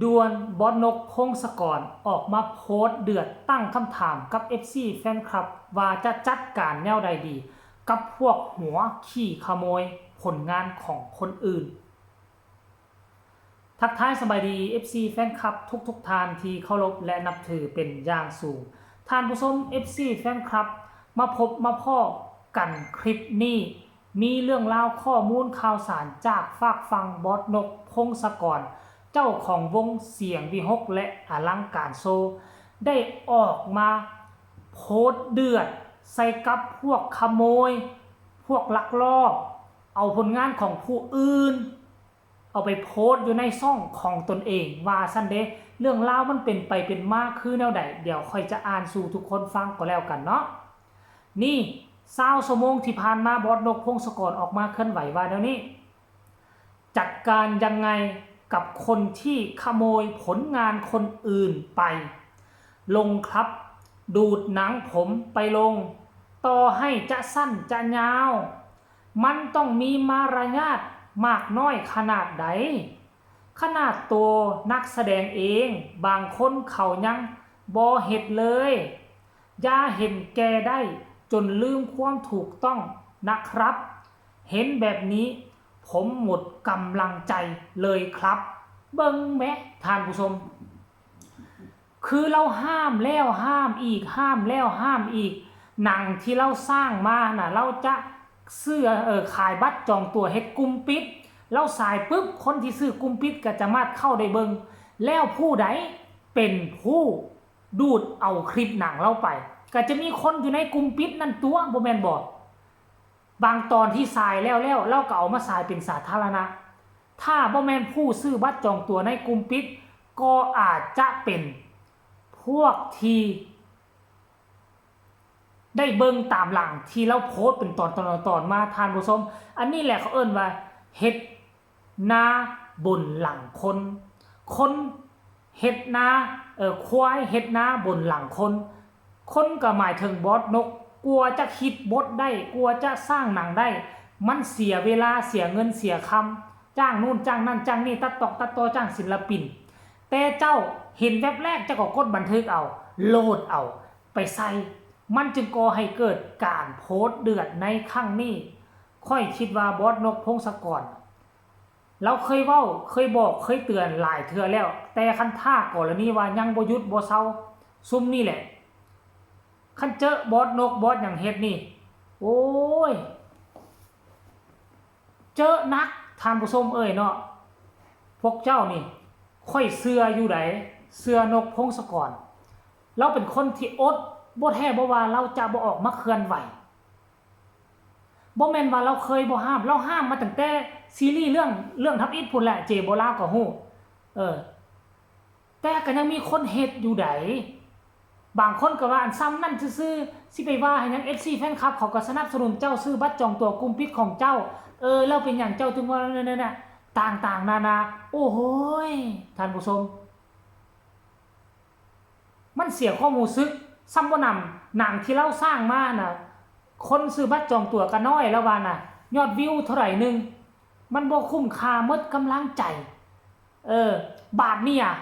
ດ່ວນ ບອດນົກ ພົງສະກອນ ອອກມາໂພສເດືອດ ຕັ້ງຄຳຖາມກັບເອັຟຊີແຟນຄລັບ ວ່າຈະຈັດການແນວໃດດີ ກັບພວກຫົວຂີ້ຂະໂມຍຜົນງານຂອງຄົນອື່ນ. ທັກທາຍສະບາຍດີເອັຟຊີແຟນຄລັບທຸກໆທ່ານທີ່ເຄົາລົບ ແລະ ນັບຖືເປັນຢ່າງສູງ. ທ່ານຜູ້ຊົມເອັຟຊີແຟນຄລັບ ມາພົບມາພໍ້ກັນຄລິບນີ້ ມີເລື່ອງລາວຂໍ້ມູນຂ່າວສານຈາກຝາກຝັ່ງ ບອດນົກ ພົງສະກອນ ເຈົ້າຂອງວົງສຽງວິຫົກ ແລະ ອະລັງການໂຊ ໄດ້ອອກມາໂພສເດືອດໃສ່ກັບພວກຂະໂມຍ, ພວກລັກລອບເອົາຜົນງານຂອງຜູ້ອື່ນ ເອົາໄປໂພສຢູ່ໃນຊ່ອງຂອງຕົນເອງ ວ່າຊັ້ນເດ. ເລື່ອງລາວມັນເປັນໄປເປັນມາຄືແນວໃດ ດຽວຂ້ອຍຈະອ່ານສູ່ທຸກຄົນຟັງກໍແລ້ວກັນເນາະ. ນີ້ ຊາວຊົ່ວໂມງທີ່ຜ່ານມາ ບອດນົກ ພົງສະກອນ ອອກມາເຄື່ອນໄຫວວ່າແນວນີ້. ຈັດການຍັງໄງກັບຄົນທີ່ຂະໂມຍຜົນງານຄົນອື່ນໄປ? ລົງຄລັບ ດູດໜັງຜົມໄປລົງ, ຕໍ່ໃຫ້ຈະສັ້ນຈະຍາວ ມັນຕ້ອງມີມາລະຍາດມາກນ້ອຍຂະໜາດໃດ? ຂະໜາດໂຕນັກສະແດງເອງ ບາງຄົນເຂົາຍັງບໍ່ເຮັດເລີຍ. ຢ່າເຫັນແກ່ໄດ້ຈົນລືມຄວາມຖືກຕ້ອງນະຄຣັບ. ເຫັນແບບນີ້ຜົມໝົດກຳລັງໃຈເລີຍຄຣັບ. ເບິ່ງແມະທ່ານຜູ້ຊົມ, ຄືລາວຫ້າມແລ້ວຫ້າມອີກ, ຫ້າມແລ້ວຫ້າມອີກ. ໜັງທີ່ລາວສ້າງມານະ, ລາວຈະຊື້, ເອີ, ຂາຍບັດຈອງຕົວເຮັດກຸ່ມປິດ. ລາວສາຍປຶບ, ຄົນທີ່ຊື້ກຸ່ມປິດກໍຈະມາດເຂົ້າໄດ້ເບິ່ງ. ແລ້ວຜູ້ໃດເປັນຜູ້ດູດເອົາຄລິບໜັງລາວໄປ? ກໍຈະມີຄົນຢູ່ໃນກຸ່ມປິດນັ້ນຕົວະ, ບໍ່ແມ່ນບໍ? ບາງຕອນທີ່ສາຍແລ້ວໆ ລາວກໍເອົາມາສາຍເປັນສາທາລະນະ. ຖ້າບໍ່ແມ່ນຜູ້ຊື້ບັດຈອງຕົວໃນກຸ່ມປິດ ກໍອາດຈະເປັນພວກທີ່ໄດ້ເບິ່ງຕາມຫຼັງທີ່ລາວໂພສເປັນຕອນໆໆມາ ທ່ານຜູ້ຊົມ. ອັນນີ້ແຫຼະເຂົາເອີ້ນວ່າເຮັດ ນາບົນຫຼັງຄົນ, ຄົນເຮັດນາ, ເອີ, ຄວາຍເຮັດນາບົນຫຼັງຄົນ. ຄົນກໍໝາຍເຖິງບອດນົກ, ກວ່າຈະຄິດບົດໄດ້, ກວ່າຈະສ້າງໜັງໄດ້, ມັນເສຍເວລາ, ເສຍເງິນ, ເສຍຄຳ, ຈ້າງນູ້ນຈ້າງນັ້ນຈ້າງນີ້, ຕັດຕອກຕັດຕໍ່, ຈ້າງສິນລະປິນ. ແຕ່ເຈົ້າເຫັນແວັບແລກ, ເຈົ້າກໍກົດບັນທຶກເອົາ, ໂຫຼດເອົາໄປໃສ່, ມັນຈຶ່ງກໍ່ໃຫ້ເກີດການໂພສເດືອດໃນຄັ້ງນີ້. ຂ້ອຍຄິດວ່າບອດນົກ ພົງສະກອນ ລາວເຄີຍເວົ້າ, ເຄີຍບອກ, ເຄີຍເຕືອນຫຼາຍເທື່ອແລ້ວ, ແຕ່ຄັນຖ້າກໍລະນີວ່າຍັງບໍ່ຢຸດບໍ່ເຊົາ, ຊຸມນີ້ແຫຼະ. ຄັນເຈີບອດນົກ ບອດຫຍັງເຮັດນີ້, ໂອ້ຍ, ເຈີໜັກ, ທ່ານຜູ້ຊົມເອີຍເນາະ. ພວກເຈົ້ານີ້, ຂ້ອຍເຊື່ອຢູ່ໃດ, ເຊື່ອນົກ ພົງສະກອນ. ລາວເປັນຄົນທີ່ອົດ, ບໍ່ແທ້ບໍ່ວ່າລາວຈະບໍ່ອອກມາເຄື່ອນໄຫວ. ບໍ່ແມ່ນວ່າລາວເຄີຍບໍ່ຫ້າມ, ລາວຫ້າມມາຕັ້ງແຕ່ຊີຣີເລື່ອງ, ເລື່ອງທຳອິດພຸ້ນແຫຼະ, ເຈໂບລາວກໍຮູ້. ເອີ, ແຕ່ກໍຍັງມີຄົນເຮັດຢູ່ໃດ. ບາງຄົນກໍວ່າ ອັນ ສ່ຳນັ້ນຊື່ໆ, ຊິໄປວ່າໃຫ້ຫຍັງ? ເອັຟຊີແຟນຄລັບເຂົາກໍສະໜັບສະໜູນເຈົ້າ, ຊື້ບັດຈອງຕົວກຸ່ມປິດຂອງເຈົ້າ. ເອີ, ແລ້ວເປັນຫຍັງເຈົ້າຈຶ່ງວ່ານັ້ນນະ, ຕ່າງໆນານາ. ໂອ້ໂຫຍ, ທ່ານຜູ້ຊົມ. ມັນເສຍຄວາມຮູ້ສຶກ, ສ່ຳບໍ່ນຳ ໜັງທີ່ລາວສ້າງມານະ, ຄົນຊື້ບັດຈອງຕົວກໍນ້ອຍແລ້ວວ່ານະ, ຍອດວິວເທົ່າໃດໜຶ່ງ, ມັນບໍ່ຄຸ້ມຄ່າ, ໝົດກຳລັງໃຈ. ເອີ, ບາດນີ້ອະ,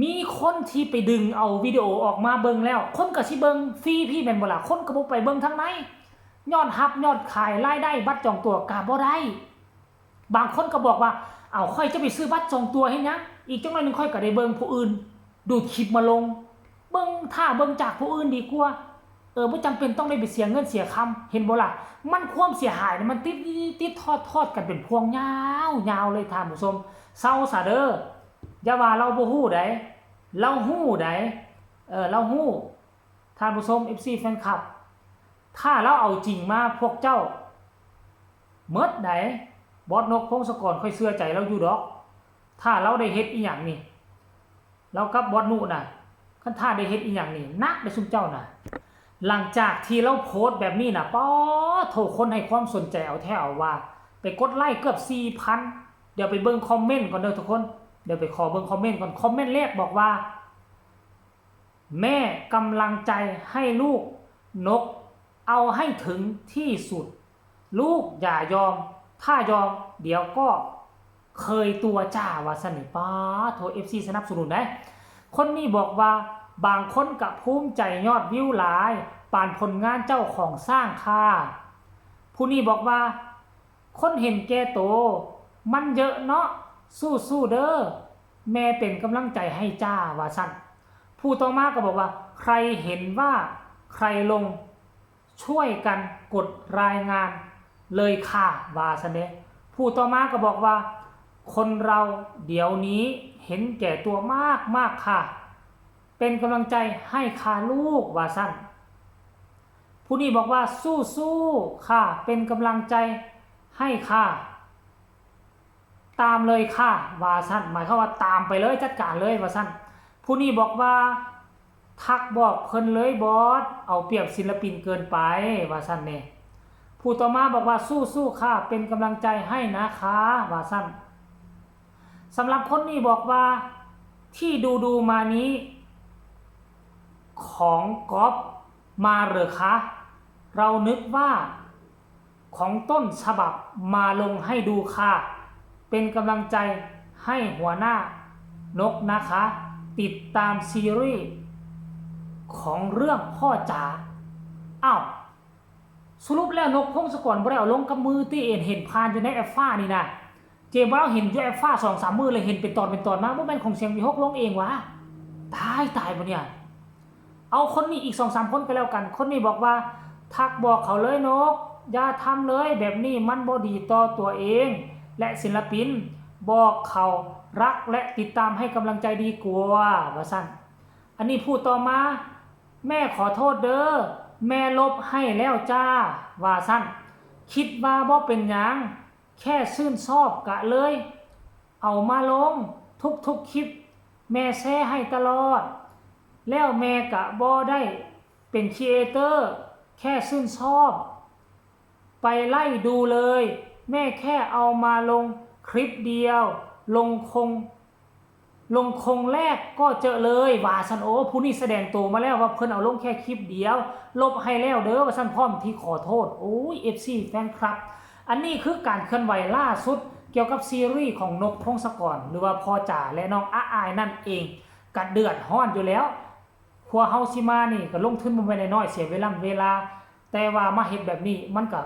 ມີຄົນທີ່ໄປດຶງເອົາວິດີໂອອອກມາເບິ່ງແລ້ວ, ຄົນກໍຊິເບິ່ງຟຣີພີ້ແມ່ນບໍ່ລະ? ຄົນກໍບໍ່ໄປເບິ່ງທາງໃນ, ຍອດຮັບ, ຍອດຂາຍ, ລາຍໄດ້, ບັດຈອງຕົວກໍບໍ່ໄດ້. ບາງຄົນກໍບອກວ່າ, ເອົາ, ຂ້ອຍຈະໄປຊື້ບັດຈອງຕົວເຮັດຫຍັງ? ອີກຈັກໜ້ອຍໜຶ່ງຂ້ອຍກໍໄດ້ເບິ່ງຜູ້ອື່ນດູດຄລິບມາລົງ. ເບິ່ງ, ຖ້າເບິ່ງຈາກຜູ້ອື່ນດີກວ່າ. ເອີ, ບໍ່ຈຳເປັນຕ້ອງໄດ້ໄປເສຍເງິນເສຍຄຳ, ເຫັນບໍ່ລະ? ມັນຄວາມເສຍຫາຍນີ້ມັນຕິດ, ຕິດ, ທອດ, ທອດກັນເປັນພວງຍາວ, ຍາວເລີຍທ່ານຜູ້ຊົມ. ເຊົາຊະເດີ. ຢ່າວ່າລາວບໍ່ຮູ້ໃດ, ລາວຮູ້ໃດ. ເອີ, ລາວຮູ້. ທ່ານຜູ້ຊົມ ເອັຟຊີແຟນຄລັບ, ຖ້າລາວເອົາຈິງມາ ພວກເຈົ້າໝົດໃດ. ບອດນົກ ພົງສະກອນ ຂ້ອຍເຊື່ອໃຈລາວຢູ່ດອກ. ຖ້າລາວໄດ້ເຮັດອີ່ຫຍັງນີ້, ລາວກັບບອດນຸນະ, ຄັນຖ້າໄດ້ເຮັດອີ່ຫຍັງນີ້ ໜັກເດ້ຊຸມເຈົ້ານະ. ຫຼັງຈາກທີ່ລາວໂພສແບບນີ້ນະ, ປາໂທ້, ຄົນໃຫ້ຄວາມສົນໃຈເອົາແທ້ເອົາວ່າ, ໄປກົດໄລເກືອບສີ່ພັນ. ດຽວໄປເບິ່ງຄອມເມັນກ່ອນເດີທຸກຄົນ, ດຽວໄປຂໍເບິ່ງຄອມເມັນກ່ອນ. ຄອມເມັນແລກບອກວ່າ, ແມ່ກຳລັງໃຈໃຫ້ລູກນົກ ເອົາໃຫ້ເຖິງທີ່ສຸດ. ລູກຢ່າຍອມ, ຖ້າຍອມ ດຽວກໍ ເຄີຍຕົວະຈ້າ ວ່າຊັ້ນນີ້. ປາໂທ ເອັຟຊີສະໜັບສະໜູນເດ້. ຄົນນີ້ບອກວ່າ ບາງຄົນກະພູມໃຈຍອດວິວຫຼາຍ ປານຜົນງານເຈົ້າຂອງສ້າງຄ່າ. ຜູ້ນີ້ບອກວ່າ ຄົນເຫັນແກ່ໂຕມັນເຍາະເນາະ ສູ້ໆເດີ ແມ່ເປັນກຳລັງໃຈໃຫ້ຈ້າ ວ່າຊັ້ນ. ຜູ້ຕໍ່ມາກໍບອກວ່າ ໃຄເຫັນວ່າໃຄລົງ ຊ່ວຍກັນກົດລາຍງານເລີຍຄ່າ ວ່າຊັ້ນເດ້. ຜູ້ຕໍ່ມາກໍບອກວ່າ ຄົນເຮົາດຽວນີ້ເຫັນແກ່ຕົວມາກໆຄ່າ ເປັນກຳລັງໃຈໃຫ້ຄ່າລູກ ວ່າຊັ້ນ. ຜູ້ນີ້ບອກວ່າ ສູ້ໆຄ່າ ເປັນກຳລັງໃຈໃຫ້ຄ່າ ຕາມເລີຍຄ່າ ວ່າຊັ້ນ. ໝາຍຄວາມວ່າຕາມໄປເລີຍ ຈັດການເລີຍ ວ່າຊັ້ນ. ຜູ້ນີ້ບອກວ່າ ທັກບອກເພິ່ນເລີຍບອສ ເອົາປຽບສິນລະປິນເກີນໄປ ວ່າຊັ້ນເດ້. ຜູ້ຕໍ່ມາບອກວ່າ ສູ້ໆຄ່າ ເປັນກຳລັງໃຈໃຫ້ນະຄ່າ ວ່າຊັ້ນ. ສຳລັບຄົນນີ້ບອກວ່າ ທີ່ດູໆມານີ້ ຂອງກ໋ອບມາເຫຼືອຄະ ເຮົານຶກວ່າຂອງຕົ້ນສະບັບມາລົງໃຫ້ດູຄ່າ ເປັນກຳລັງໃຈໃຫ້ຫົວໜ້ານົກນະຄະ ຕິດຕາມຊີຣີຂອງເລື່ອງພໍ່ຈາ. ອ້າວ ສະຫຼຸບແລ້ວນົກ ພົງສະກອນ ບໍ່ໄດ້ເອົາລົງກັບມືຕິ ເຫັນ ເຫັນຜ່ານຢູ່ໃນແອັບຟ້ານີ້ນະ. ເຈບາວເຫັນຢູ່ແອັບຟ້າສອງສາມມື້ ແລ້ວເຫັນເປັນຕອນເປັນຕອນມາ ບໍ່ແມ່ນຂອງສຽງວີຫົກລົງເອງຫວາ? ຕາຍ ຕາຍບໍ່ນີ້. ເອົາຄົນນີ້ອີກສອງສາມຄົນກໍແລ້ວກັນ. ຄົນນີ້ບອກວ່າ ທັກບອກເຂົາເລີຍນົກ ຢ່າທຳເລີຍ ແບບນີ້ມັນບໍ່ດີຕໍ່ຕົວເອງ ແລະ ສິນລະປິນ. ບອກເຂົາຮັກ ແລະ ຕິດຕາມໃຫ້ກຳລັງໃຈດີກວ່າ ວ່າຊັ້ນ. ອັນນີ້ຜູ້ຕໍ່ມາ ແມ່ຂໍໂທດເດີ ແມ່ລົບໃຫ້ແລ້ວຈ້າ ວ່າຊັ້ນ. ຄິດວ່າບໍ່ເປັນຫຍັງ ແຄ່ຊື່ນຊອບກະເລີຍເອົາມາລົງທຸກໆຄລິບ ແມ່ແຊໃຫ້ຕະຫຼອດ ແລ້ວແມ່ກະບໍ່ໄດ້ເປັນຄຣີເອເຕີ ແຄ່ຊື່ນຊອບ ໄປໄລ່ດູເລີຍ ແມ່ແຄ່ເອົາມາລົງຄລິບດຽວ ລົງຄົງ ລົງຄົງແລກກໍເຈີເລີຍ ວ່າຊັ້ນ. ໂອ້ ຜູ້ນີ້ສະແດງໂຕມາແລ້ວວ່າເພິ່ນເອົາລົງແຄ່ຄລິບດຽວ ລົບໃຫ້ແລ້ວເດີ ວ່າຊັ້ນ ພ້ອມທີ່ຂໍໂທດ. ໂອ້ຍ ເອັຟຊີ ແຟນຄລັບ ອັນນີ້ຄືການເຄື່ອນໄຫວລ່າສຸດກ່ຽວກັບຊີຣີຂອງນົກ ພົງສະກອນ ຫຼືວ່າພໍ່ຈາ ແລະ ນ້ອງອາອາຍນັ້ນເອງ. ກະເດືອດຮ້ອນຢູ່ແລ້ວ ກວ່າເຮົາຊິມານີ້ກະລົງທຶນບໍ່ແມ່ນນ້ອຍໆ ເສຍເວລາເວລາ ແຕ່ວ່າມາເຮັດແບບນີ້ມັນກະ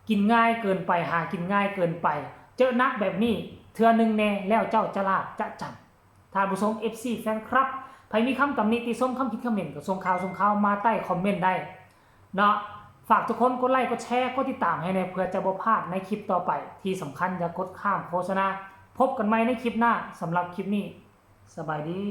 ກິນງ່າຍເກີນໄປ ຫາກິນງ່າຍເກີນໄປ. ເຈີໜັກແບບນີ້ເທື່ອໜຶ່ງແດ່ ແລ້ວເຈົ້າຈະລາບຈະຈຳ. ທ່ານຜູ້ຊົມ ເອັຟຊີ ແຟນຄລັບ ໃຜມີຄຳຕຳໜິຕິຊົມ ຄຳຄິດຄຳເຫັນ ກໍສົ່ງຂ່າວ ສົ່ງຂ່າວມາໃຕ້ຄອມເມັນໄດ້ເນາະ. ຝາກທຸກຄົນກົດໄລ ກົດແຊ ກົດຕິດຕາມໃຫ້ແດ່ ເພື່ອຈະບໍ່ພາດໃນຄລິບຕໍ່ໄປ. ທີ່ສຳຄັນຢ່າກົດຂ້າມໂຄສະນນາ. ພົບກັນໃໝ່ໃນຄລິບໜ້າ. ສຳລັບຄລິບນີ້ ສະບາຍດີ.